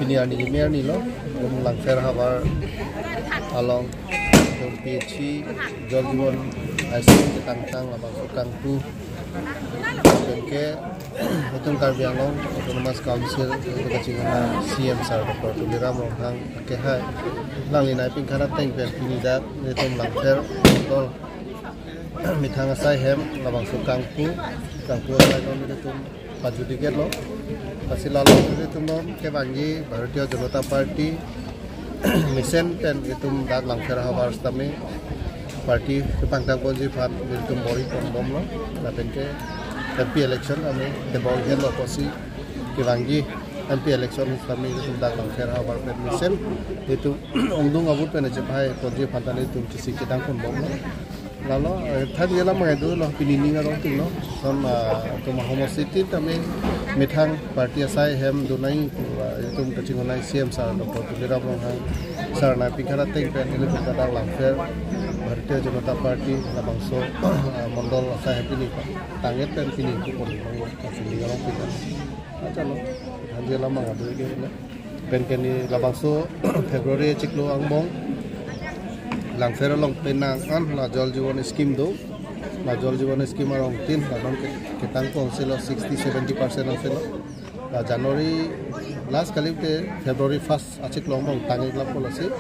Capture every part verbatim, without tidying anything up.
Ni arni, ni arni lo, itum Langpher havar along, itum P H C, Jal Jeevan High School ketangtang labangso kangpu. Penke, itum Karbi Anglong Autonomous Council, itum kachinghon C M sir Doctor Tuliram Ronghang akehai, alangli nai pingkan ateng pen pini dak, itum Langpher mondol methang asai hem labangso kangpu, kangpu asai non itum pajut-iklo. Lasi lalo itum non kevangji Bharatiya Janata Party mesen pen itum dak Langpher havar sitame party kepangtang ponji aphan itum bor-i ponbomlo. Lapen ke M P election ami tebor henlo pusi kevangji M P election sitame itum dak Langpher havar pen mesen itum ongdung avote pen chepai ponji aphan ta itum chisi kedang ponbomlo. Lalo, eh, thanji alam mangai dolo, pini ning arong tin lo. Lason, ah, itum ahormu sitame methang party asai hem donai, ah, itum kachinghon C M sir Doctor Tuliram Ronghang sir nai pingkan ateng pen ili pen dak Langpher Bharatiya Janata Party labangso, ah, mondol asai hem pini tangit pen pini itum pon pini arong tin. Acha lo, thanji alam mangai dolo. Penke ni labangso February chiklo angbong Langpher along penang an la Jal Jeevan scheme do. La Jal Jeevan scheme arong tin la non ke-, ketang kong selo sixty seventy percent ang selo. La January last kali ke February first achiklo angbong tang-iklap pulo si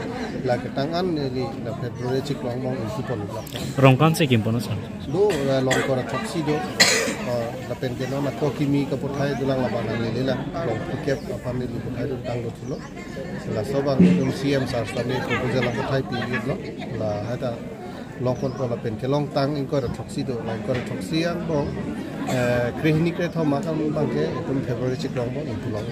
la ketang an neli la February chiklo angbong ingpu ponlap. Rong ko-an si kim ponlo sir? Do, eh, Longkor athoksi do. Eh, lapen ke non ako kimi kaputhai dolang labang nanglilelang. Longkor kep aphan neli puthai dun tang do thulo. Laso abang itum C M sir sitame proposal kaputhai pi-iklo. La hai ta long ponpo lapen ke longtang ingkoi ra throksi do. La ingkoi ra throksi angbong, eh, krehini krethom akam abangke itum February chiklo angbong ingpu long.